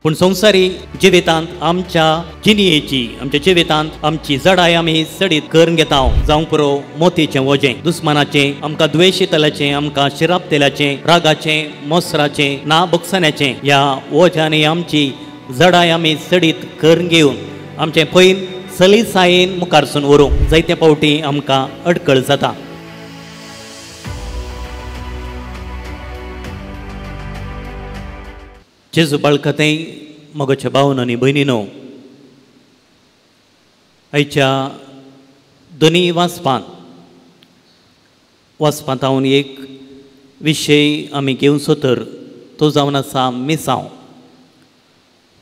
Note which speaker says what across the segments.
Speaker 1: पूण संवसारी जिवितांत आमच्या जिणयेची आमच्या जिवितांत आमची जडाय आमी चडीत करून घेता. जावंक पुरो मोतीचें वजें, दुस्मानाचें, आमकां द्वेशितल्याचें, आमकां शिरापतेल्याचें, रागाचें, मोसराचें, ना बोगसण्याचें, ह्या वज्यांनी आमची जडाय आमी चडीत करून घेवन आमचें पयन सलीसायेन मुखारसून व्हरूंक जायते फावटी आमकां अडकळ जाता. जेजू बाळकतें मगोच्या भावन आनी भयणीनो, आयच्या दोनी वाचपांत वाचपांत हांव एक विशय आमी घेवचो तर तो जावन आसा मिसांव.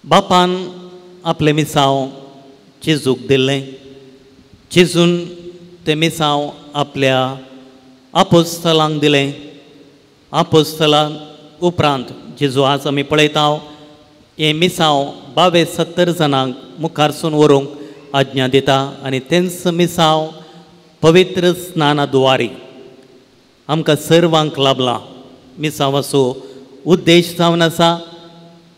Speaker 1: बापान आपलें मिसांव जेजूक दिल्लें. जेजून तें मिसांव आपल्या आपोस्तलांक दिलें. आपोस्तलां उपरांत जेजू आज आमी पळयता हें मिसांव 72 जाणांक मुखारसून व्हरूंक आज्ञा दिता आनी तेंच मिसांव पवित्र स्नाना दुवारी आमकां सर्वांक लाभलां. मिसांवाचो उद्देश जावन आसा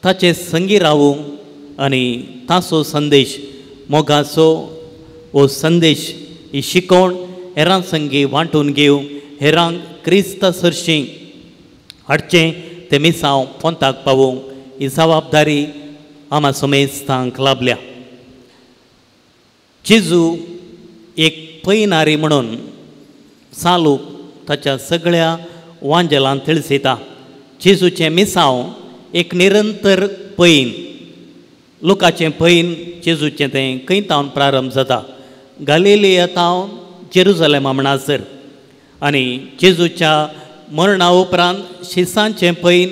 Speaker 1: ताचे संगी रावूंक आनी ताचो संदेश, मोगाचो हो संदेश, ही शिकवण हेरां संगी वांटून घेवंक, हेरांक क्रिस्ता सरशीं हाडचें, तें मिसांव पोंताक पावोवंक ही जबाबदारी आमा समेस्तांक लाभल्या. जेजू एक पयनारी म्हणून चालू ताच्या सगळ्या वांजेलांत तिळसयता. जेजूचें मिसांव एक निरंतर पयन, लोकाचें पयन जेजूचें तें खंय तावन प्रारंभ जाता, गालिलिया तावन जेरुजलेमा म्हणसर. आनी जेजूच्या मरणा उपरांत शिसांचें पयन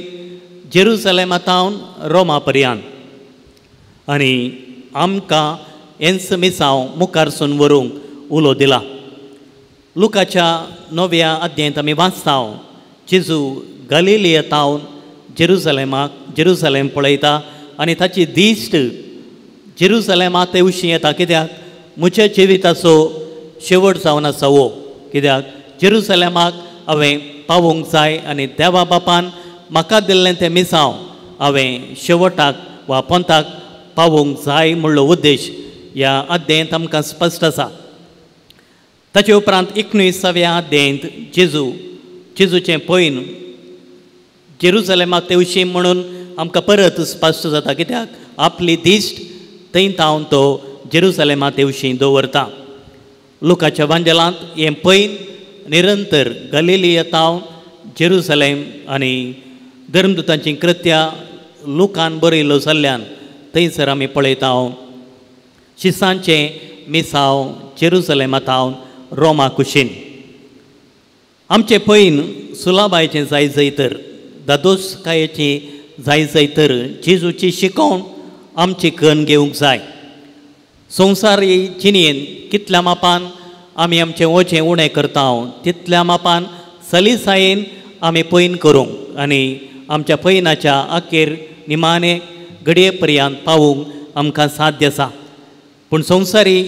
Speaker 1: जेरुजलेमा तावन रोमा पर्यंत. आनी आमकां हेंच मिसांव मुखारसून व्हरूंक उलो दिला. लुकाच्या 9व्या अध्यायांत आमी वाचता जेजू गालिलिया तावन जेरुजलेमाक जेरुजलेम पळयता आनी ताची दिश्ट जेरुजलेमा तेवशीं येता. कित्याक म्हज्या जिविताचो शेवट जावन आसा हो, कित्याक जेरुजलेमाक हांवें पावोवंक जाय आनी देवा बापान म्हाका दिल्लें तें मिसांव हांवें शेवटाक वा पोंताक पावोवंक जाय म्हणलो उद्देश ह्या अध्यायांत आमकां स्पश्ट आसा. ताचे उपरांत 19व्या अध्यायांत जेजू जेजूचें पयन जेरुजलेमाक तेवशी म्हणून आमकां परत स्पश्ट जाता. कित्याक आपली दिश्ट थंय तावन तो जेरुजलेमा तेवशी दवरता. लुकाच्या वांजेलांत हें पयन निरंतर गालिलिया तावन जेरुजलेम आनी धर्मदूतांचीं कृत्या लुकान बरयलो जाल्ल्यान थंयसर आमी पळयता शिसांचें मिसांव जेरुजलेमा तावन रोमा कुशीन. आमचें पयन सुलाबायचें जाय जय तर, दादोसकायेची जाय जय तर जेजूची शिकवण आमची कन घेवंक जाय. संवसारी जिणेन कितल्या मापान आमी आमचें वजें उणें करता तितल्या मापान सलीसायेन आमी पयन करूंक आनी आमच्या पयनाच्या अखेर निमाणे घडये पर्यंत पावूंक आमकां साध्य आसा. पूण संवसारी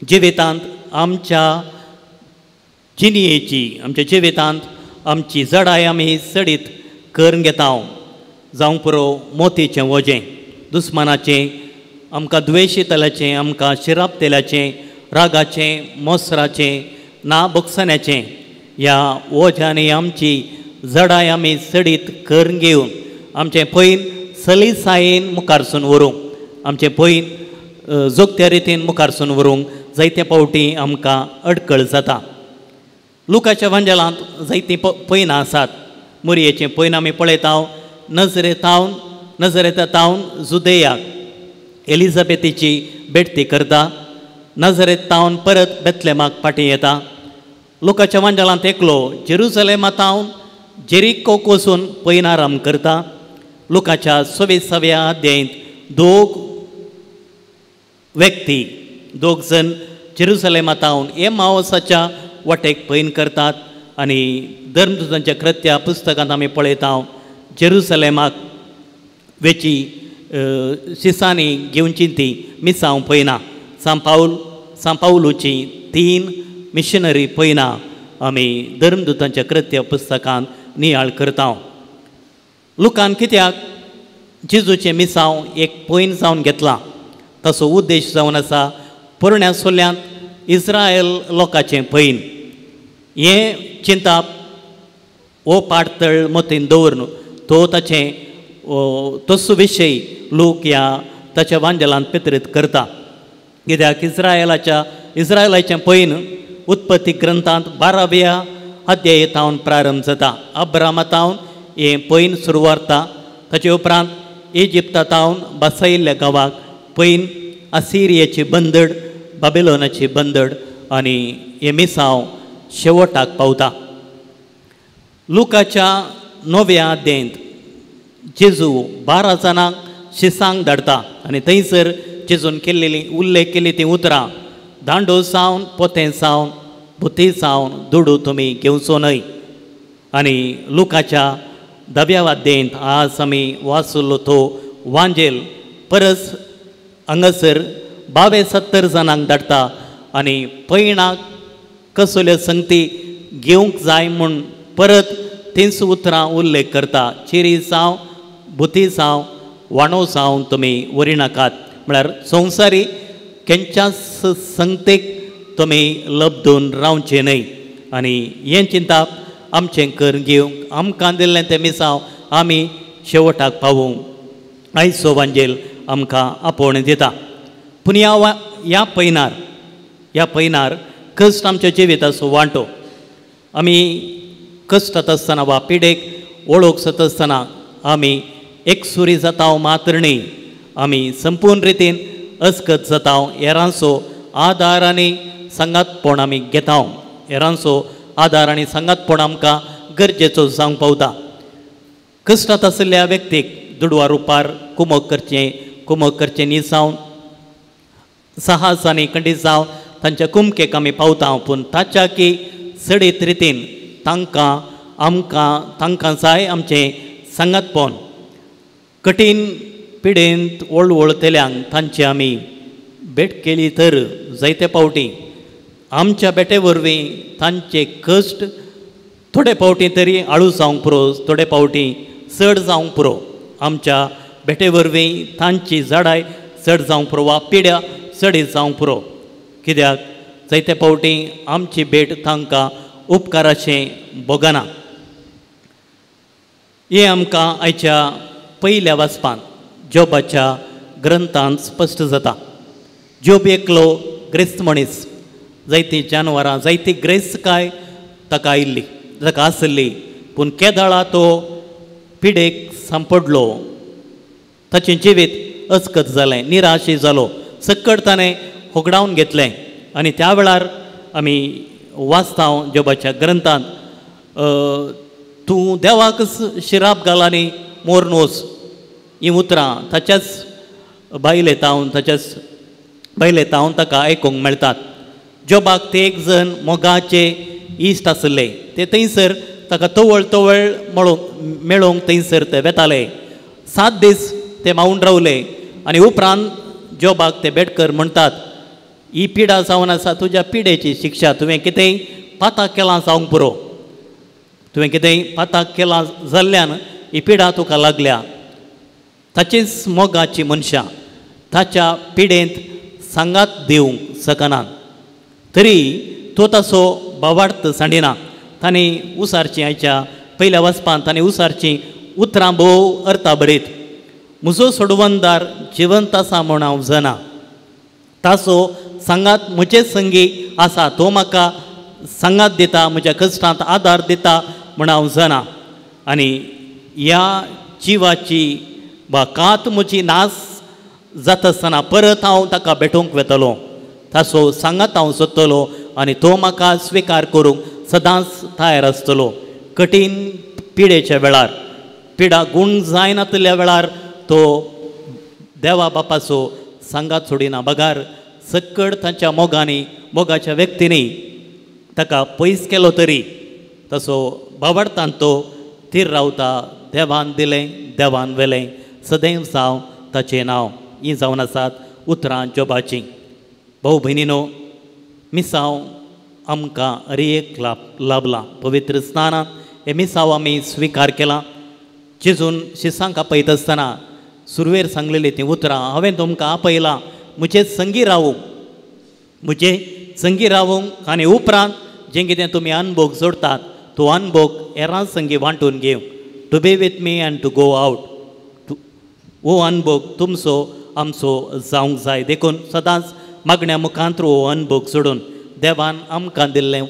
Speaker 1: जिवितांत आमच्या जिणयेची आमच्या जिवितांत आमची जडाय आमी चडीत करून घेता. जावंक पुरो मोतीचें वजें, दुस्मानाचें, आमकां द्वेशितल्याचें, आमकां शिरापतेल्याचें, रागाचें, मोसराचें, ना बोगसण्याचें, ह्या वज्यांनी आमची जडाय आमी चडीत करून घेवन आमचें पयन सलीसायेन मुखारसून व्हरूंक, आमचें पयन जोगत्या रितीन मुखारसून व्हरूंक जायते फावटी आमकां अडकळ जाता. लुकाच्या वांजेलांत जायतीं पयनां आसात. मुरयेचें पयन आमी पळयता नजरेतावन नजरेता तावन जुदेयाक एलिझाबेथीची भेटती करता. नजरेत तावन परत बेतलेमाक फाटीं येता. लुकाच्या वांजेलांत एकलो जेरुजलेमा तावन जेरिकोक वचून पयन आराम करता. लुकाच्या 26व्या अध्यायांत दोग व्यक्ती, दोग जण जेरुजलेमा तावन एमावसाच्या वाटेक पयन करतात. आनी धर्मदूतांच्या कृत्या पुस्तकांत आमी पळयता जेरुजलेमाक वेची शिसांनी घेवची ती मिसांव पयना. सांपावलूची 3 मिशनरी पयना आमी धर्मदूतांच्या कृत्य पुस्तकांत नियाळ करता. लुकान कित्याक जेजूचें मिसांव एक पयन जावन घेतलां. ताचो उद्देश जावन आसा पोरण्या सोल्यांत इस्रायल लोकांचें पयन. हें चिंताप हो पाटतळ मतीन दवरून तो ताचें तसो विशय लोक ह्या ताच्या वांजेलांत पेत्रीत करता. कित्याक इस्रायलाचें पयन उत्पत्ती ग्रंथांत 12व्या अध्याय थावन प्रारंभ जाता. अब्रामा थावन हें पयन सुरू व्हरता. ताचे उपरांत इजिप्ता थावन बसयल्ल्या गांवाक पयन, असिरियाची बंदड, बाबिलोनाची बंदड आनी हें मिसांव शेवटाक पावता. लुकाच्या 9व्या अध्यायांत जेजू 12 जाणांक शिसांक धाडटा आनी थंयसर जेजून केल्ली उल्लेख केली तीं उतरां, दांडो जावन, पोतें जावन, बुती जावन दुडू तुमी घेवचो न्हय. आनी लुकाच्या 10व्या अध्यायांत आज आमी वाचलो तो वांजेल परस हांगासर 72 जाणांक धाडटा आनी पयणाक कसल्यो संगती घेवंक जाय म्हूण परत तींच उतरां उल्लेख करता. चिरी जावं, बुती जावं, वाणो जावं तुमी वरिनाकात, म्हळ्यार संवसारी केंच्याच संगतेक तुमी लब्दून रावचें न्हय. आनी हें चिंताप आमचें करून घेवंक आमकां दिल्लें तें मिसांव आमी शेवटाक पावूंक आयचो वांजेल आमकां आपोवणें दिता. पूण ह्या पयनार कश्ट आमच्या जिविताचो वांटो. आमी कश्टात आसतना वा पिडेक वळख आसतना आमी एकसुरी जाता मात्र न्हय, आमी संपूर्ण रितीन अस्कत जाता. हेरांचो आदार आनी सांगातपण आमी घेता. हेरांचो आदार आनी सांगातपण आमकां गरजेचो जावंक पावता. कश्टात आशिल्ल्या व्यक्तीक दुडवा रुपार कुमक करचें न्ही जावन साहस आनी खंडीत जावन तांच्या कुमकेक आमी पावता. पूण ताच्या की चडीत रितीन तांकां आमकां तांकां जाय आमचें सांगातपण. कठीण पिडेंत वळवळतल्यांक तांची आमी भेट केली तर जायते फावटी आमच्या भेटे वरवीं तांचे कश्ट थोडे फावटी तरी आळू जावंक पुरो, थोडे फावटी चड जावंक पुरो. आमच्या भेटे वरवीं तांची जडाय चड जावंक पुरो वा पिड्या चडीत जावंक पुरो. कित्याक जायते फावटी आमची भेट तांकां उपकाराचें भोगना. हें आमकां आयच्या पयल्या वाचपांत जोबाच्या ग्रंथांत स्पश्ट जाता. जोब एकलो ग्रेस्त मनीस, जायतीं जानवरां, जायती ग्रेस्तकाय ताका आयिल्ली, ताका आसली. पूण केदळा तो पिडेक सांपडलो, ताचें जिवीत अस्कत जालें, निराशी जालो, सक्कड ताणें होगडावन घेतलें. आनी त्या वेळार आमी वाचता जोबाच्या ग्रंथांत, तूं देवाक शिराप घाल आनी मोर वच, हीं उतरां ताच्याच बायले तावन ताका आयकूंक मेळटात. जोबाक ते एक जण मोगाचे इश्ट आसले, ते थंयसर ताका तवळ तवळ मेळोवंक थंयसर ते वेताले. 7 दीस ते मावून रावले आनी उपरांत जोबाक ते बेटकर म्हणटात, ही पिडा जावन आसा तुज्या पिडेची शिक्षा, तुवें कितेंय पाताक केलां जावंक पुरो, तुवें कितेंय पाताक केलां जाल्ल्यान ही पिडा तुका लागल्या. ताचीच मोगाची मनशां ताच्या पिडेंत सांगात दिवंक शकनात, तरी तो ताचो बावार्थ सांडिना. तांणी उसारचीं आयच्या पयल्या वाचपांत तांणी उसारचीं उतरां भोव अर्था बरीत, म्हजो सोडवणदार जिवंत आसा म्हूण हांव जाणा, ताचो सांगात म्हजे संगी आसा, तो म्हाका सांगात दिता, म्हज्या कश्टांत आदार दिता म्हूण हांव जाणा. आनी ह्या जिवाची वा कात म्हजी नास जाता आसतना परत हांव ताका भेटोवंक वेतलो, ताचो सांगात हांव सोदतलो आनी तो म्हाका स्विकार करूंक सदांच तयार आसतलो. कठीण पिडेच्या वेळार, पिडा गूण जायनातल्या वेळार तो देवा बापाचो सांगात सोडिना, बगार सक्कड तांच्या मोगांनी मोगाच्या व्यक्तींनी ताका पयस केलो तरी तसो बावडतान तो थीर रावता. देवान दिलें देवान व्हेलें, सदैव जावं ताचें नांव. हीं जावन आसात उतरां जोबाचीं. भाव भयणीनो, मिसांव आमकां हर एक लाभलां. पवित्र स्नानांत हें मिसांव आमी स्विकार केलां. जेजून शिसांक आपयता आसतना सुरवेर सांगलेली तीं उतरां, हांवें तुमकां आपयलां म्हजे संगी रावूंक, म्हजे संगी रावूंक आनी उपरांत जें कितें तुमी अनभोग जोडटात तो अनभोग हेरां संगी वांटून घेवंक. To be with me and to go out, हो अनभोग तुमचो आमचो जावंक जाय. देखून सदांच मागण्या मुखांत हो अनभोग सोडून देवान आमकां दिल्लें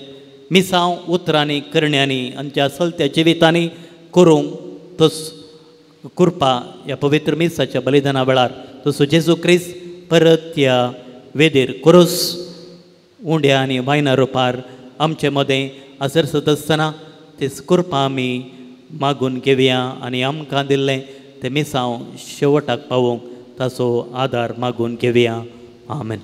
Speaker 1: मिसांव उतरांनी करण्यांनी आमच्या चलत्या जिवितांनी करूंक तस कृपा ह्या पवित्र मिसाच्या बलिदाना वेळार तसो जेजू क्रिस्त परत ह्या वेदीर कोरोस उंड्या आनी वायना रुपार आमचे मदें आसरसत आसतना तेच कृपा आमी मागून घेवया आनी आमकां दिल्लें तें मिसांव शेवटाक पावोवंक ताचो आदार मागून घेवया. आमेन.